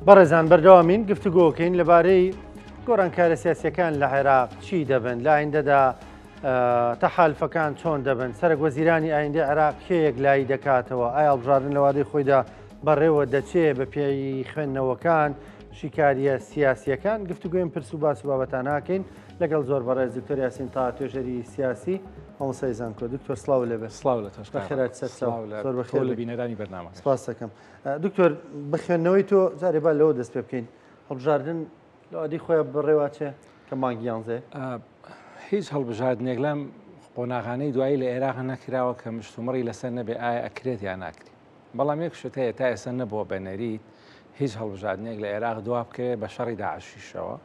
بەڕێزان بەردەوامین گفتوگۆکەین لەبارەی گۆڕانکارە سیاسیەکان لە عێراق چی دەبن لە ئایندەدا تەحالفەکان چۆن دەبن سەرەک وەزیرانی ئایندەی عێراق کێ یەکلایی دەکاتەوە ئایا هەڵبژاردن لە وادەی خۆیدا بەڕێوە دەچێ بە پێی خوێندنەوەکان شیکاریە سیاسیەکان گفتوگوێن پرس و باس و بابەتاناکەین لەگەڵ زۆر بەڕێز دکتۆر یاسین تا توێژەری سیاسی مامۆستای زانکۆ دکتۆر سڵاو لێبێ سڵاو لە تۆش بەخێرات سەرچاو زۆر بەخێر لە بینەرانی بەرنامە سپاس دەکەم دکتۆر بەخوێندنەوەی تۆ جارێ با لەوە دەست پێ بکەین هەڵبژاردن لە وادەی خۆیان بەڕێوەچێ کە مانگی یانزەیە؟ هیچ هەڵبژاردنێک لەم قۆناغانەی دوایی لە عێراق نەکراوە کە مشتومڕی لەسەر نەبێ ئایا ئەکرێت یا ناکرێت بەڵام یەک شت هەیە تا ئێستا نەبووە بە نەریت هیچ هەڵبژاردنێک لە عێراق دوا بکەوێت بە شەڕی داعشیشەوە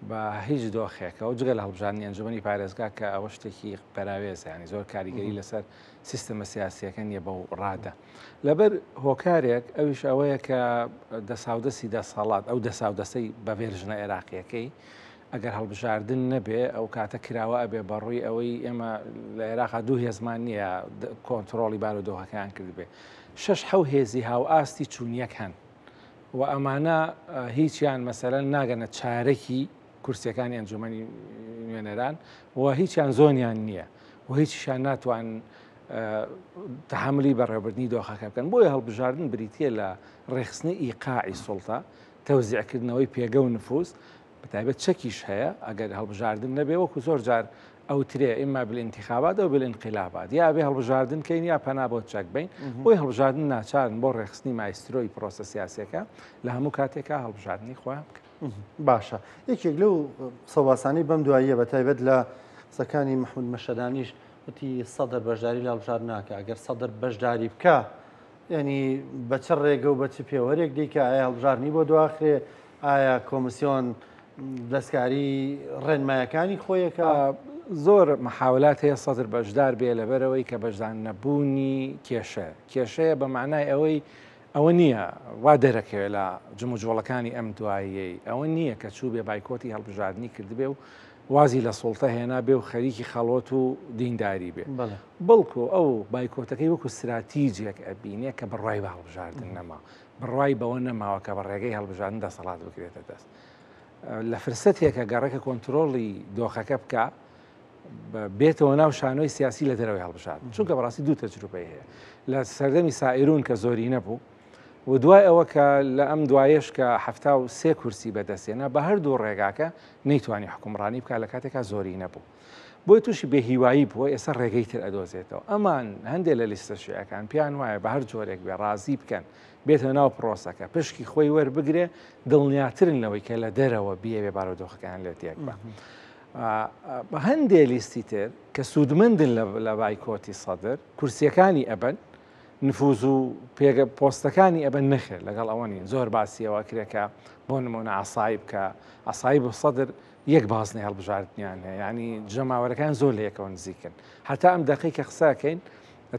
بە هیچ دۆخێکەوە جگە لە هەڵبژاردنی ئەنجومەنی پارێزگا کە ئەوە شتێکی پەراوێزە ینی زۆر کاریگەری لەسەر سیستەمە سیاسیەکە نییە بەو ڕادە لەبەر هۆکارێک ئەویش ئەوەیە کە دەساودەستی دەسەڵات ئەو دەساودەسەی بە ڤێرژنە عێراقیەکەی ئەگەر هەڵبژاردن نەبێ ئەو کاتە کراوە ئەبێ بەڕووی ئەوەی ئێمە لە عێراقا دوو هێزمان نییە کۆنتترۆڵی بارودۆخەکەیان کردبێ شەش حەو هێزی هاوئاستی چوونیەک هەن و ئەمانە هیچیان مەسەلەن ناگەنە چارەکی کورسیەکانی ئەنجومەنی نوێنەران و هیچیان زۆنیان نییە و هیچیشان ناتوان تەحەمولی بەڕێوەبردنی دۆخەکە بکەن بۆیە هەڵبژاردن بریتە لە ڕێخستنی ئیقاعی سوڵتە تەوزیعکردنەوەی پێگە و نفوز بەتایبەت چەکیش هەیە ئەگەر هەڵبژاردن نەبێ وەکو زۆر جار ئەوترێ ئیما بالانتخابات ئەو بالانقلابات یا بێ هەڵبژاردن کەین یا پەنا بۆ چەک بین بۆی هەڵبژاردن ناچارن بۆ ڕێخستنی مایسترۆی پرۆسە سیاسەکە لە هەموو کاتێکا هەڵبژاردنی خۆیان بکەن. باشە یەکێک لەو قسەواسانەی بەم دواییە بە تایبەت لە قسەکانی محمود مەشەدانیش وتی سەدر بەشداری لە هەڵبژاردن ناکە ئەگەر سەدر بەشداری بکە یعنی بە چ ڕێگە و بە چ پێوەرێک دیکە ئایا هەڵبژاردنی بۆ دواخرێ ئایا کۆمسیۆن دەستکاری ڕێنمایەکانی خۆیەکە؟ زۆر محاولات هەیە سەدر بەشدار بێ لەبەرەوەی کە بەشدار نەبوونی کێشە کێشەیە بە معنای ئەوەی ئەوە نییە وا دەرەکەوێت لە جموجۆڵەکانی ئەم دواییەی ئەوە نییە کە چووبێ بایکۆتی هەڵبژاردنی کردبێ و وازی لە سوڵتە هێنا بێ و خەریکی خەڵوەت و دینداری بێ بەڵکو ئەو بایکۆتەکەی وەکو ستراتیجێک ئەبینێ کە بڕوای بە هەڵبژاردن نەما بڕوای بەوە نەماوە کە بە ڕێگەی هەڵبژاردن دەسەڵات بکرێتە دەست لە فرسەتێکە گەڕێکە کۆنتترۆڵی دۆخەکە بکە بێتەوە ناو شانۆی سیاسی لە دەرەوەی هەڵبژاردن چونکە بەڕاستی دوو تەجروبەی هەیە لە سەردەمی سائیرون کە زۆری نەبوو و دوای ئەوە کە لە ئەم دوایەش کە 73 کورسی بەدەستێنا بە هەردوو ڕێگاکە نەیتوانی حکومڕانی بکە لە کاتێکا زۆری نەبوو بۆی تووشی بێهیوایی بووە ئێستا ڕێگەی تر ئەدۆزێتەوە ئەمان هەندێک لە لیستە شیعەکان پێیان وایە بە هەر جۆرێک بێ ڕازی بکەن بێتە ناو پرۆسەکە پشکی خۆی وەربگرێ دڵنیاترن لەوەی کە لە دەرەوە بیەوێ بارودۆخەکان لێ تێک بە. بە هەندێ لیستی تر کە سوودمەندن لە بایکۆتی سەدر کورسیەکانی ئەبەن نفوز و پێگە پۆستەکانی ئەبەن نەخێر لەگەڵ ئەوە نین زۆر باسیەوە کرێکە بۆ نمونە عسایب کە عسایب و سەدر یەک بازنەی هەڵبژاردنیان هەیە ینی جەماوەرەکان زۆر لە یەکەوە نزیکن هەتا ئەم دقی کە قساکەین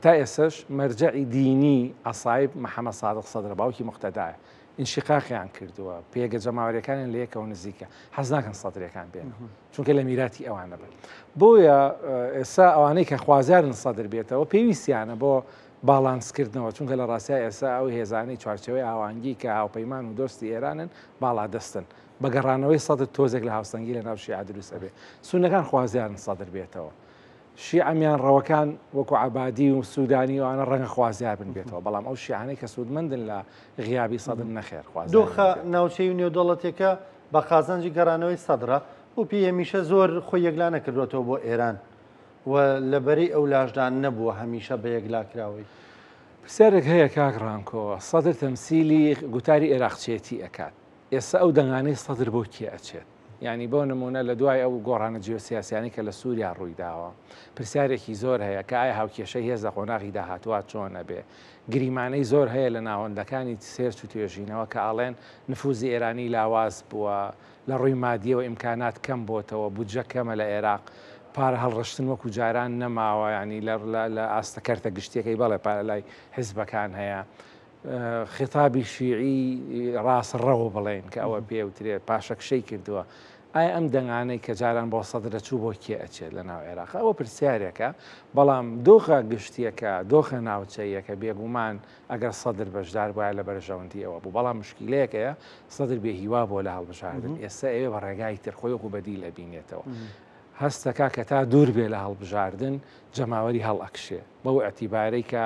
تا ئێسش مەرجعی دینی عسایب محەممەد سادق سەدرە باوکی مختدایە ئینشیقاقیان کردووە، پێگە جەماوەریەکانیان لە یەکەوە نزیکە، حەز ناکەن سەدرەکان بێن، چونکە لە میراتی ئەوانە بن. بۆیە ئێستا ئەوانەی کە خوازیارن سەدر بێتەوە پێویستیانە بۆ باڵانسکردنەوە، چونکە لە ڕاستیا ئێستا ئەو هێزانەی چوارچێوەی ئاوانگی کە هاوپەیمان و دۆستی ئێرانن باڵادەستن. بە گەڕانەوەی سەدر تۆزێک لە هاوسەنگی لە ناو شیعە دروست ئەبێ. سوننەکان خوازیارن سەدر بێتەوە. شیعە میانڕەوەکان وەکو عەبادی و سودانی و ئەوانە ڕەنگە خوازیار بن بێتەوە، بەڵام ئەو شیعانەی کە سوودمەندن لە غیابی سەدر نەخێر خوازیار دۆخە ناوچەیی و نێودەوڵەتیەکە بە قازانجی گەڕانەوەی سەدرە و پێی هەمیشە زۆر خۆی یەکلا نەکردووەتەوە بۆ ئێران و لە بەرەی ئەولاشدا نەبووە هەمیشە بە یەکلاکراوەی. پرسیارێک هەیە کاک ڕانکۆ، سەدر تەمسیلی گوتاری ئێراقچێتی ئەکات، ئێستا ئەو دەنگانەی سەدر بۆ کێ ئەچێت؟ یانی بۆ نموونە لە دوای ئەو گۆڕانە جیۆسیاسیانەی کە لە سووریا ڕوویداوە، پرسیارێکی زۆر هەیە کە ئایا هاوکێشەی هێز لە قۆناغی داهاتووا چۆن ئەبێ؟ گریمانەی زۆر هەیە لە ناوەندەکانی search و توێژینەوە کە ئەڵێن نفوزی ئێرانی لاواز بووە، لە ڕووی مادییەوە ئیمکانات کەم بۆتەوە، بودجە کەمە لە ئێراق، پارە هەڵڕشتن وەکو جاران نەماوە، یانی لە ئاستە کەرتە گشتییەکەی بەڵێ پارە لای حیزبەکان هەیە. خیتابی شیعی ڕاستڕەو بڵێین کە ئەوە پێوترێ پاشەکشەی کردووە. ئایا ئەم دەنگانەی کە جاران بۆ سەدر ئەچوو بۆ کێ ئەچێت لە ناو عێراق؟ ئەوە پرسیارێکە، بەڵام دۆخە گشتییەکە، دۆخە ناوچەییەکە بێگومان ئەگەر سەدر بەشدار بوایە لە بەرژەوەندی ئەوە بوو، بەڵام مشکیلەیەک هەیە سەدر بێ هیوا بووە لە هەڵبژاردن، ئێستا ئەوێ بە ڕێگای تر خۆی وەکو بەدیل ئەبینێتەوە. هەستەکا کە تا دوور بێ لە هەڵبژاردن جەماوەری هەڵئەکشێ، بەو ئیعتیبارەی کە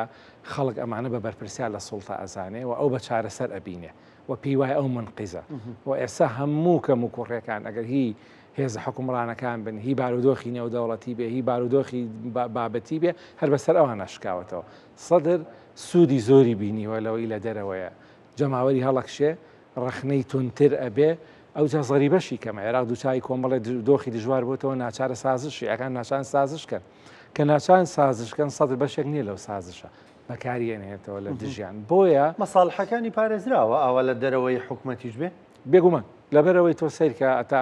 خەڵک ئەمانە بە بەرپرسیار لە سوڵتە ئەزانێ و ئەو بە چارەسەر ئەبینێ. و پێی وایە ئەو مونقیزە و ئێستا هەموو کەم و کوڕیەکان ئەگەر هی هێزە حکومڕانەکان بن هی بارودۆخی نێودەوڵەتی بێ هی بارودۆخی بابەتی بێ هەر بەسەر ئەوانە شکاوەتەوە سەدر سوودی زۆری بینیوە لەوەی لە دەرەوەیە جەماوەری هەڵەکشێ ڕەخنەی تونتر ئەبێ ئەوجا زەریبەشی کەمە عێراق دووچاری کۆمەڵێ دۆخی دژوار بۆتەوە ناچارە سازش شیعەکان ناچان سازش کەن کە ناچان سازش کەن سەدر بەشێک نییە لەو سازشە بەکاری ئەنێتەوە لە دژیان بۆیە. مەساڵحەکانی پارێزراوە ئاوا لە دەرەوەی حکومەتیش بێ؟ بێگومان لەبەرئەوەی تۆ سەیرکە ئەتا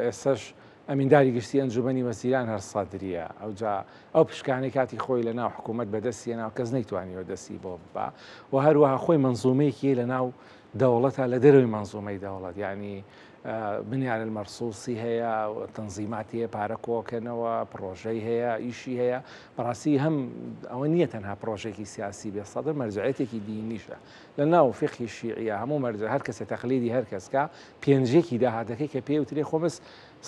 ئێستەش ئەمینداری گشتی ئەنجومەنی وەزیران هەر سەدریە ئەوجا ئەو پشکانەی کاتی خۆی لە ناو حکوومەت بەدەستی هێنا کەس نەیتوانیوە دەستی بۆ ببا و هەروەها خۆی مەنزومەیەکی لە ناو دەوڵەتە لە دەرەوەی مەنزومەی دەوڵەت یعنی بنیان المەرسوسی هەیە تەنزیماتی هەیە پارە کۆکەنەوە پڕۆژەی هەیە ئیشی هەیە بەڕاستی هەم ئەوە نییە تەنها پڕۆژێکی سیاسی بێ سەدر مەرجعێتێکی دینیشە لە ناو فقهی شیعیە هەموو مەرجە هەر کەسێ تەقلیدی هەر کەسکە پێنجێکی داهاتەکەی کە پێ وترێ خۆمس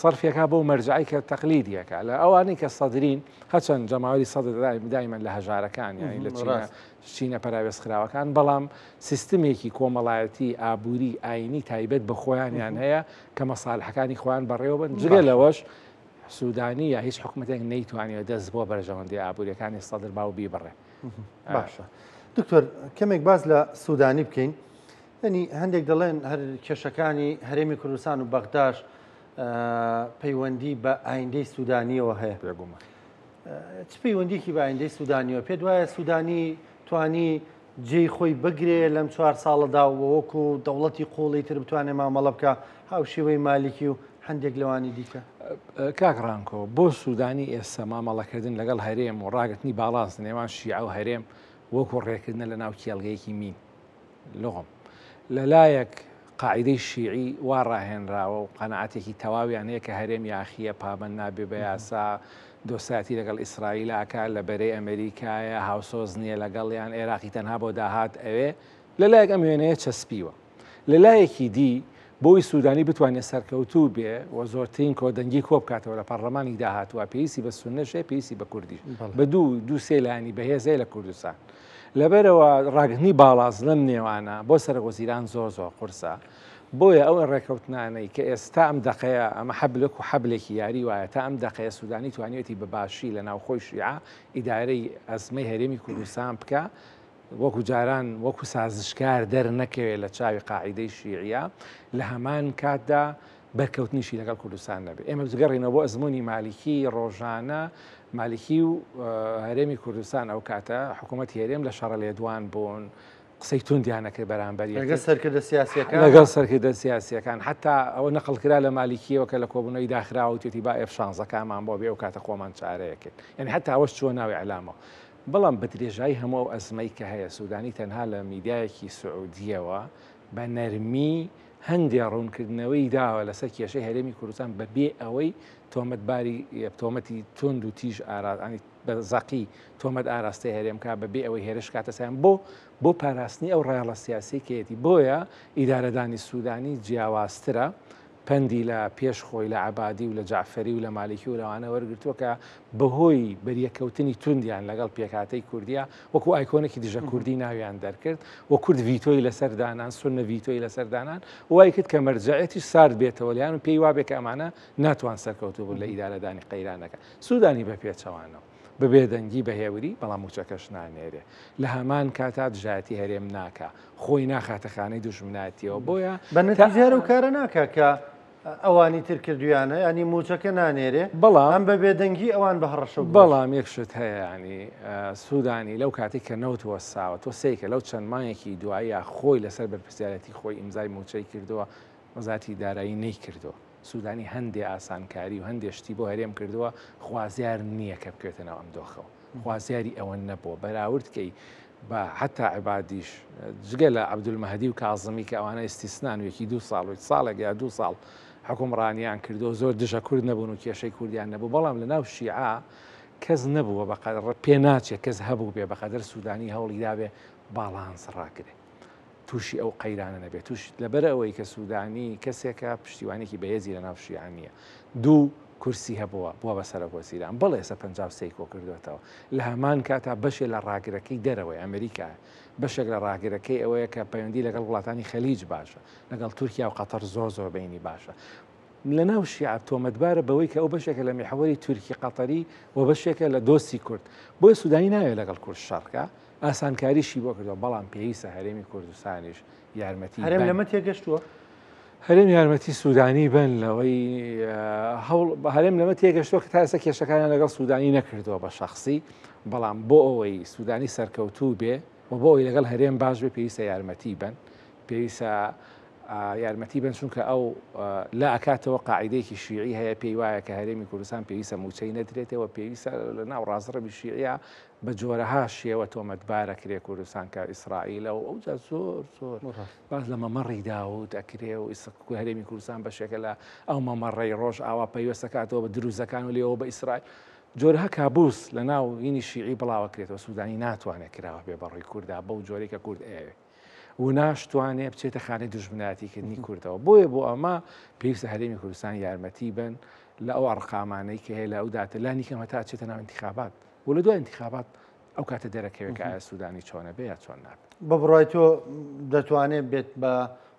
سەرفێکا بۆ مەرجعی کە تەقلیدیەکە لە ئەوانەی کە سەدرین هەچەند جەماوەری سەدر دایمەن لە هەژارەکان یانی لە چینە چینە پەراوێزخراوەکان، بەڵام سیستمێکی کۆمەڵایەتی، ئابووری، ئایینی تایبەت بە خۆیانیان هەیە کە مەسالحەکانی خۆیان بەڕێوەبەن، جگە لەوەش سوودانی یا هیچ حکومەتێک نەیتوانیوە دەست بۆ بەرژەوەندییە ئابوورییەکانی سەدر با و بیبڕێ. باشە دکتۆر کەمێک باس لە سوودانی بکەین ینی هەندێک دەڵێن هەر کێشەکانی هەرێمی کوردستان و بەغداش پەیوەندی بە ئایندەی سوودانیەوە هەیە بێگومان چ پەیوەندیەکی بە ئایندەی سودانیەوە؟ پێت وایە سودانی توانی جێی خۆی بگرێ لەم چوار ساڵەدا و وەکو دەوڵەتی قوڵی تر بتوانێت مامەڵە بکە هاوشێوەی مالیکی و هەندێک لەوانی دیکە؟ کاک ڕانکۆ بۆ سودانی ئێستا مامەڵەکردن لەگەڵ هەرێم و ڕاگرتنی باڵانس نێوان شیعە و هەرێم وەکو ڕێکردنە لە ناو کێڵگەیەکی مین. لغم. لە لایەک قاعیدەی شیعی وا ڕاهێنراوە و قەناعەتێکی تەواویان هەیە کە هەرێم یاخییە، پابەند نابێ بە یاسا، دۆستایەتی لەگەڵ ئیسرائیل ئەکا، لە بەرەی ئەمریکایە، هاوسۆز نییە لەگەڵیان، ئێراقی تەنها بۆ داهات ئەوێ. لە لایەک ئەم وێنەیە چەسپیوە. لە لایەکی دی بۆی سوودانی بتوانێت سەرکەوتوو بێ و زۆرترین کۆدەنگی کۆ بکاتەوە لە پەڕلەمانی داهاتووە پێویستی بە سوننەش هەیە، پێویستی بە کوردیش. بە دوو سێ لایەنی بەهێز هەیە لە کوردستان. لەبەرئەوە ڕاگرتنی باڵاز لەم نێوانە بۆ سەرۆکوەزیران زۆر زۆر قورسە، بۆیە ئەو ڕێکەوتنانەی کە ئێستا ئەم دەقەیە، ئەمە حەبلێک و حەبلێکی یاری وایە، تا ئەم دەقەیە سودانی توانیویەتی بە باشی لە ناوخۆی شیعە ئیدارەی ئەزمەی هەرێمی کوردستان بکا، وەکو جاران وەکو سازشکار دەرنەکەوێ لە چاوی قاعیدەی شیعیە، لە هەمان کاتدا بەرکەوتنیشی لەگەڵ کوردستان نەبێت. ئێمە بگەڕێینەوە بۆ ئەزموونی مالیکی ڕۆژانە مالیکی و هەرێمی کوردستان ئەو کاتە حکوومەتی هەرێم لە شەڕە لێدوان بوون قسەی توندیان نەکرد بەرامبەر لەگەڵ سەرکردە سیاسیەکان لەگەڵ سەرکردە سیاسیەکان حتا ئەوە نەقل کرا لە مالیکیەوە کە لە کۆبوونەوەی داخراوە وتێتی با ئێف شانزەکانمان بۆ بێ ئەو کاتە خۆمان چارەیەکەین یعنی حتا ئەوەش چووە ناو ئیعلامەوە بەڵام بە درێژایی هەموو ئەو ئەزمەی کە هەیە سودانی تەنها لە میدیایەکی سعودیەوە بە نەرمی هەندێ ڕوونکردنەوەی داوە لەسەر کێشەی هەرێمی کوردستان بە بێ ئەوەی تۆمەتباری تۆمەتی توند و تیژ ئارانی بە زەقی تۆمەت ئاراستەی هەرێم کا بە بێ ئەوەی هێرش کاتە سەریان بۆ بۆ پاراستنی ئەو ڕایەڵە سیاسی کەیەتی بۆیە ئیدارەدانی سوودانی جیاوازترە پەندی لە پێش خۆی لە عەبادی و لە جەعفەری و لە مالیکی و لەوانە وەرگرتووە کە بەهۆی بەریەککەوتنی توندیان لەگەڵ پێکهاتەی کوردیە وەکو ئایکۆنێکی دژە کوردی ناویان دەرکرد و کورد ڤیتۆی لەسەر دانان، سوننە ڤیتۆی لەسەر دانان، وای کرد کە مەرجەعێتیش سارد بێتەوە لێیان و پێی وابێ کە ئەمانە ناتوان سەرکەوتوو بن لە ئیدارەدانی قەیرانەکە. سودانی بە پێچەوانەوە بە بێدەنگی بە هێوری بەڵام موچەکەش نانێرێ. لە هەمان کاتا دژایەتی هەرێم ناکا. خۆی ناخاتە خانەی دوژمنایەتیەوە. بۆیە بە نەتیجە هەر ئەو کارە ناکا کە ئەوانی تر کردویانە ینی موچەکە نانێرێ بەڵام ئەم بە بێدەنگی ئەوان بە هەڕەشە و گوڕەشە. بەڵام یەک شت هەیە ینی سودانی لەو کاتێک کە نەوت وەستاوە تۆ سەیرکە لەو چەند مانگێکی دواییە خۆی لەسەر بەرپرسیارەتی خۆی ئیمزای موچەی کردووە وەزارەتی دارایی نەیکردووە سودانی هەندێ ئاسانکاری و هەندێ شتی بۆ هەرێم کردووە خوازیار نییە کە بکەوێتە ناو ئەم دۆخەوە خوازیاری ئەوە نەبووە بەراورد کەی. بە حەتا عەبادیش جگە لە عەبدولمەهدی و کازمی کە ئەوانە ئیستیسنان و یەکی دوو ساڵ و ساڵێک یا دوو ساڵ حوکمڕانیان کردو زۆر دژە کورد نەبوون و کێشەی کوردیان نەبوو، بەڵام لە ناو شیعە کەس نەبووە بە پێ ناچێت کەس هەبوو بێ بەقەدەر سوودانی هەوڵی دابێ باڵانس ڕاگرێ تووشی ئەو قەیرانە نەبێت توش لەبەر ئەوەی کە سوودانی کەسێکە پشتیوانێکی بەهێزی لە ناو شیعە نییە دوو کورسی هەبووە بووە بە سەرۆک وەزیران بەڵێ ئێستا 53 کۆ کردوێتەوە لە هەمان کاتا بەشێ لە ڕاگرەکەی دەرەوەی ئەمریکا بەشێک لە ڕاگرەکەی ئەوەیە کە پەیوەندی لەگەڵ وڵاتانی خەلیج باشە لەگەڵ تورکیا و قەتەر زۆر زۆر بینی باشە لە ناو شیعە تۆمەتبارە بەوەی کە ئەو بەشێکە لە میحوەری تورکی قەتەری و بەشێکە لە دۆستی کورد بۆیە سوودانی ناوێت لەگەڵ کورد شەڕکە ئاسانکاریشی بۆ کردووە بەڵام پێویستە هەرێمی کوردستانیش یارمەتی هەرێم لەمە تێگەشتووە؟ هەرێم یارمەتی سوودانی بن لەوەی هەوڵ هەرێم لەمە تێگەشتووە کە تا ئێستا کێشەکانیان لەگەڵ سوودانی نەکردووە بە شخصی بەڵام بۆ ئەوەی سوودانی سەرکەوتوو بێ و بۆ ئەوەی لەگەڵ هەرێم باش بێ پێویستە یارمەتی بن پێویستە یارمەتی بن چونکە ئەو لا ئەکاتەوە قاعدەیەکی شیعی هەیە پێی وایە کە هەرێمی کوردستان پێویستە موچەی نەدرێتەوە پێویستە لە ناو ڕازڕەوی شیعە بە جۆرەها شێوە تۆمەتبار ئەکرێ کوردستان کە ئیسرائیلە و ئەوجا زۆر زۆر باس لە مەمەڕی داود ئەکرێ و هەرێمی کوردستان بەشێکە لە ئەو مەمەڕەی ڕۆژ ئاوا پەیوەستەکاتەوە بە دروزەکان و لێەوە بە ئیسرائیل جۆرەها کابوس لە ناو هینی شیعی بڵاوەکرێتەوە سوودانی ناتوانێت کراوە بێ بەڕووی کووردا بەو جۆرەی کە کورد ئەیەوێ و ناشتوانێ بچێتە خانەی دوژمنایەتیکردنی کوردەوە بۆیە بۆ ئەمە پێویستە هەرێمی کوردستان یارمەتی بن لە ئەو ئەرقامانەی کە هەیە لە ئەو داتە لانی کەم هەتا چێتە ناو انتخابات و لە دوای انتخابات ئەو کاتە دەرەکەوێت کە ئایا سوودانی چۆنە بێ یا چۆن نابێت. بە بڕوای تۆ دەتوانێت بێت بە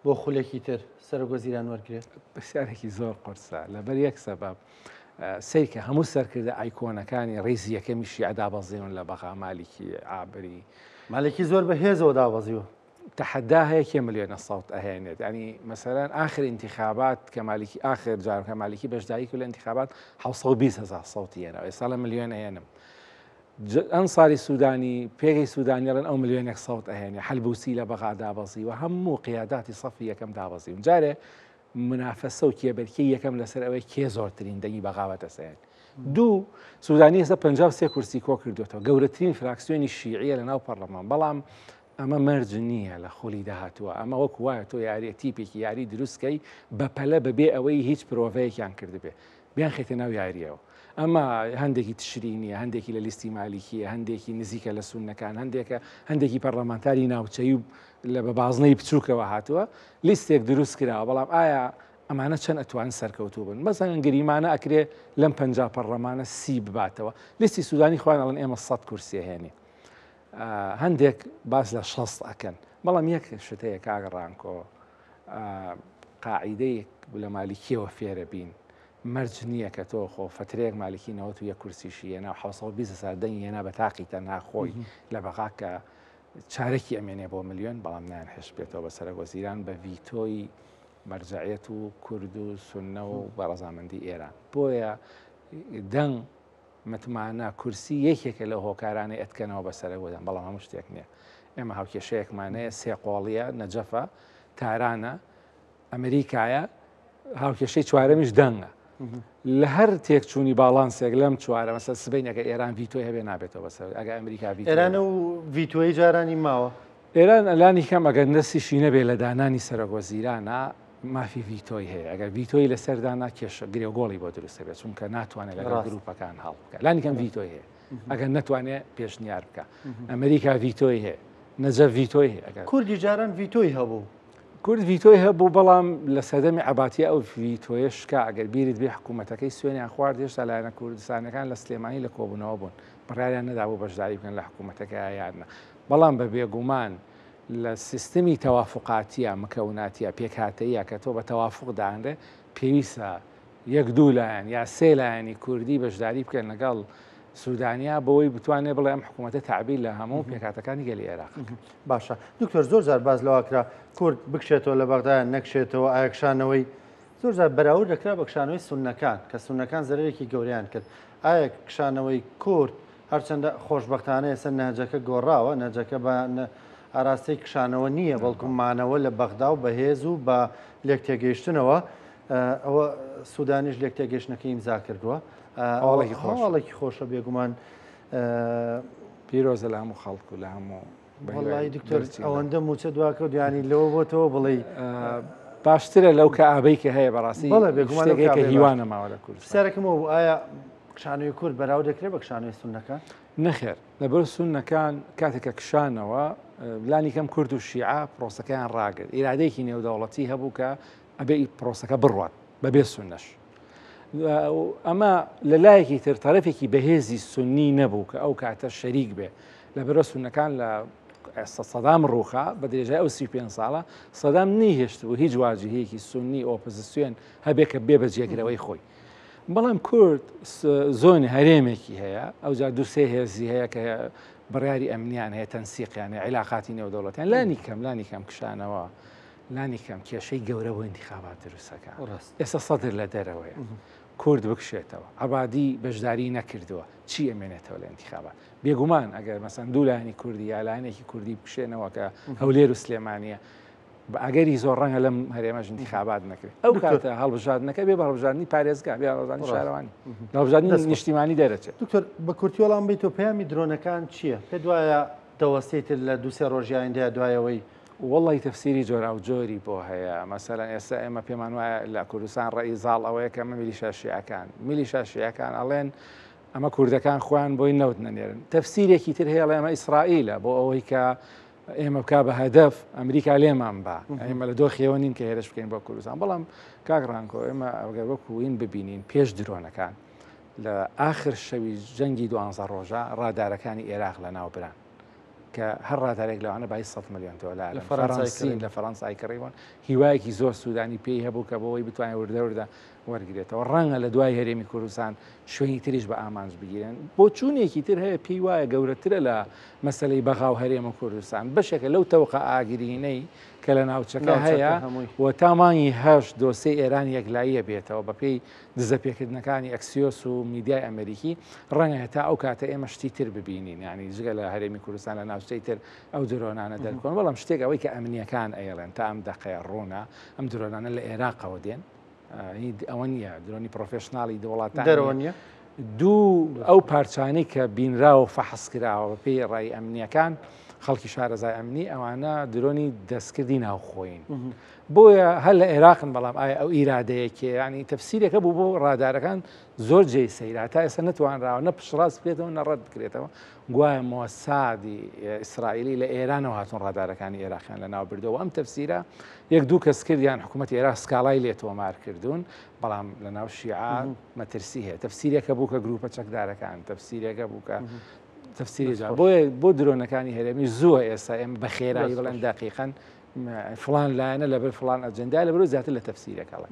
بۆ خولێکی تر سەرۆک وەزیران وەرگرێت؟ پرسیارێکی زۆر قورسە لەبەر یەک سەبەب سەیرکە هەموو سەرکردە ئایکۆنەکانی ڕیزی یەکەمی شیعە دابەزیون لە بەغا مالیکی عابری مالکی زۆر بە هێزەوە دابەزیوە. تەحەدا هەیە کێ ملیۆنە سەوت ئەهێنێت ینی مەسەلەن ئاخر ئینتیخابات کە مالکی ئاخر جار کە مالکی بەشداری کرد لە ئینتیخابات 720 هزار سەوتی هێنا ئێستا لە ملیۆن ئەهێنم ئەنساری سوودانی پێگەی سوودانی ڵێن ئەو ملیۆنێک سەوت ئەهێنێ حەلبوسی لە بەغا دابەزیوە هەموو قیاداتی سەفی یەکەم دابەزیون جارێ منافەسە و کێبەرکێی یەکەم لەسەر ئەوەی کێ زۆرترین دەنگی بەغاوەتە سێن دوو سوودانی ئێستا 53 کورسی کۆ کردوێتەوە گەورەترین فراکسیۆنی شیعیە لە ناو پەرلەمان بەڵام ئەمە مەرج نییە لە خولی داهاتووە ئەمە وەکو وایە تۆ یاریە تیپێکی یاری دروستکەی بەپەلە بەبێ ئەوەی هیچ پرۆڤەیەکیان کردبێ بیانخەیتە ناو یاریەوە ئەمە هەندێکی تشرینیە هەندێکی لە لیستی مالیکیە هەندێکی نزیکە لە سوننەکان هەندێکە هەندێکی پەرلەمانتاری ناوچەی و لە بە بازنەی بچووکەوە هاتووە لیستێک دروست کراوە بەڵام ئایا ئەمانە چەند ئەتوان سەرکەوتوو بن مەسەلەن گریمانە ئەکرێ لەم 50 پەرلەمانە سی بباتەوە لیستی سوودانی خۆیان ئەڵێن ئێمە 100 کورسی هێنین هەندێک باس لە 60 ئەکەن بەڵام یەک شت هەیە کاک ڕانکۆ قاعیدەیەک لە مالیکیەوە فێرە بین مەرج نییە کە تۆ خۆ فترەیەک مالکی 91 کورسیشی هێنا و 720 هزار دەنگی هێنا بە تاقی تەنها خۆی لە بەغا کە چارەکی ئەمێنێ بۆ ملیۆن بەڵام نایان هێشت بێتەوە بە سەرەک وەزیران بە ڤیتۆی مەرجەعیەت و کورد و سوننە و بە ڕەزامەندی ئێران بۆیە دەنگ متمانە کورسی یەکێکە لەو هۆکارانەی ئەتکەنەوە بە سەرەک وەزیران بەڵام هەموو شتێک نییە ئێمە هاوکێشەیەکمان هەیە سێ قۆڵیە نەجەفە تارانە ئەمریکایە هاوکێشەی چوارەمیش دەنگە لە هەر تێکچوونی باڵانسێک لەم چوارە مەسە سبەین ئەگە ئێران ڤیتۆی هەبێ نابێتەوە بەسەر ئەگە ئەمریکا ڤیتۆ ئێران و ڤیتۆی جارانی ماوە ئێران ئەلانی کەم ئەگەر دەستیشی نەبێ لە دانانی سەرۆک وەزیرانە مافی ڤیتۆی هەیە ئەگەر ڤیتۆی لەسەر دانا کێشە گرێوگۆڵی بۆ دروست دەبێت چونکە ناتوانێت لەگەڵ گروپەکان هەڵ بکات لانی کەم ڤیتۆی هەیە ئەگەر نەتوانێت پێشنیار بکە ئەمریکا ڤیتۆی هەیە نەجەف ڤیتۆی هەیە ئەگەر کوردی جاران ڤیتۆی هەبوو کورد ڤیتۆی هەبوو بەڵام لە سەردەمی عەباتیە ئەو ڤیتۆیە شکا ئەگەر بیرت بێ حکوومەتەکەی سوێنیان خوارد هێشتا لایەنە کوردستانەکان لە سلێمانی لە کۆبوونەوە بوون بڕیاریان نەدابوو بەشداری بکەن لە حکوومەتەکە یان نا بەڵام بە بێگومان لە سیستمی تەوافقاتیە مکەوناتیە پێکهاتەیە کە تۆ بە تەوافق دانرێ پێویستە یەک دوو لایەن یا سێ لایەنی کوردی بەشداری بکەن لەگەڵ سودانیا بۆی بتوانێت بڵێ ئەم حکوومەتە تەعبیر لە هەموو پێکهاتەکانی گەلی عێراق. باشە دکتۆر زۆر جار باس لەوە کرا کورد بکشێتەوە لە بەغدا یان نەکشێتەوە ئایا کشانەوەی زۆر جار بەراورد دەکرا بە کشانەوەی سوننەکان کە سوننەکان زەرەرێکی گەورەیان کرد ئایا کشانەوەی کورد هەرچەندە خۆشبەختانە ئێستا نەهجەکە گۆڕاوە نەهجەکە بە ئاراستەی کشانەوە نییە بەڵکو مانەوە لە بەغدا و بەهێز و بە لێکتێگەیشتنەوە ئەوە سوودانیش لێکتێگەیشتنەکەی ئیمزا کردووە هەواڵێکی خۆشە بێگومان پیرۆزە لە هەموو خەڵک و لە هەموو وەڵی دکتۆر ئەوەندە موچە دواکەوت ینی لەوە بۆتەوە بڵێ باشترە لەو کە ئابەی کە هەیە بەڕاستی بێگومانێکە هیوا نەماوە لە کورد پرسیارەکەمەوە بوو ئایا کشانەوەی کورد بەراو دەکرێت بە کشانەوەی سوننەکان؟ نەخێر لەبەر سوننەکان کاتێک کە کشانەوە لانی کەم کورد و شیعە پرۆسەکەیان ڕاگرت ئیرادەیەکی نێودەوڵەتی هەبوو کە ئەبێ پرۆسەکە بڕوات بەبێ سوننەش ئەمە لە لایەکی تر تەرەفێکی بەهێزی سنی نەبوو کە ئەو کاتە شەریک بێ لە بەرە سونەکان لە سەدام ڕووخا بە درێژای ئەو 35 ساڵە سەدام نەیهێشت بوو هیچ واجهەیەکی سنی ئۆپۆزیسیۆن هەبێ کە بێ بە جێگرەوەی خۆی. بەڵام کورد زۆن هەرێمێکی هەیە ئەوجا دووسێ هێزی هەیە کە بڕیاری ئەمنیان هەیە تەنسیقیان هەیە عیلاقاتی نێودەوڵەتیان لانی کەم لانی کەم کشانەوە لانی کەم کێشەی گەورە بۆ ئینتیخابات دروستەکە ئێستا سەدر لە دەرەوەیە کورد بکشێتەوە عەبادی بەشداری نەکردووە چی ئەمێنێتەوە لە ئینتیخابات بێگومان ئەگەر مەسەن دوو لایەنی کوردی یا لایەنێکی کوردی بکشێنەوە کە هەولێر و سلێمانیە بە ئەگەری زۆر ڕەنگە لەم هەرێمەش انتخابات نەکرێت ئەو کاتە هەڵبژاردنەکە بێ بە هەڵبژاردنی پارێزگا بێ هەڵبژاردنی شارەوانی هەڵبژاردنی نیشتیمانی دەرەچێت دکتۆر بە کورتی وەڵام بیت و پەیامی درۆنەکان چییە؟ پێت وایە دەوەستێتر لە دوو سێ ڕۆژی ئایندەیە دوایەوەی وەڵی تەفسیری جۆراوجۆری بۆ هەیە مەسەلەن ئێستا ئێمە پێمان وایە لە کوردستان ڕەئی زاڵ ئەوەیە کە ئەمە میلیشا شیعەکان میلیشا شیعەکان ئەڵێن ئەمە کوردەکان خۆیان بۆی نەوت نەنێرن تەفسیرێکی تر هەیە ئەڵێ ئەمە ئیسرائیلە بۆ ئەوەی کە ئێمە بک بە هەدەف ئەمریکا لێمان با ئێمە لە دۆخیەوە نین کە هێرش بکەین بۆ کوردستان بەڵام کاک ڕانکۆ ئێمە ئەگەر وەکوین ببینین پێش درۆنەکان لە ئاخر شەوی جەنگی دوانزە ڕۆژە ڕادارەکانی ئێراق لە ناو بران کە هەر ڕادارێک لەوانە بای 100 میلیۆن دلار لە فەرەنسین لە فەرەنسای کڕیوان هیوایەکی زۆر سوودانی پێی هەبوو کە بۆی بتوانێت وردە وردە وەرگێتەوە ڕەنگە لە دوای هەرێمی کوردستان شوێنی تریش بە ئامانج بگیرن بۆچوونێکی تر هەیە پێی وایە گەورەترە لە مەسلەی بەغا و هەرێم و کوردستان بەشێکە لەو تەوقە ئاگرینەی کە لە ناوچەکە هەیە و تا مانگی هەشت دۆسێی ئێران یەکلاییە بێتەوە بەپێی دزەپێکردنەکانی ئەکسیۆس و میدیای ئەمریکی ڕەنگە هەتا ئەو کاتە ئێمە شتی تر ببینین یعنی جگە لە هەرێمی کوردستان لە ناوچەی تر ئەو درۆنانە دەرکەون بەڵام شتێک ئەوەی کە ئەمنیەکان ئەیڵێن تا ئەم دەقەیە ڕوونە ئەم درۆنانە لە عێراقەوە دێن ئەوە نییە درۆنی professional ی وڵاتان دەرەوە نییە دوو ئەو پارچانەی کە بینراوە و فەحس کراوە بە پێی ڕای ئەمنیەکان خەڵکی شارەزای ئەمنی ئەوانە درۆنی دەستکردی ناوخۆین بۆیە هەر لە عێراقن بەڵام ئایا ئەو ئیرادەیەکێ ینی تەفسیرەکە بوو بۆ ڕادارەکان زۆر جێی سەیرا تا ئێستا نەتوانراوە نە پشتڕاست بکرێتەوە نە ڕەت بکرێتەوە گوایە مۆسادی ئیسرائیلی لە ئێرانەوە هاتون ڕادارەکانی عێراقیان لە ناو بردەوە ئەم تەفسیرە یەک دوو کەس کردیان حکوومەت عێراق سکاڵای لێ تۆمار کردوون بەڵام لە ناو شیعە مەترسی هەیە تەفسیرێکە بوو کە گروپە چەکدارەکان تەفسیرێکە بوو کە تەفسیری جا بۆیە بۆ درۆنەکانی هەرێمی زووە ئێستا ئێمە بە خێرایی بڵێن دقیقەن فلان لایەنە لەبەر فلان ئەجندای لەبەر زیاتر لە تەفسیرەکەڵە.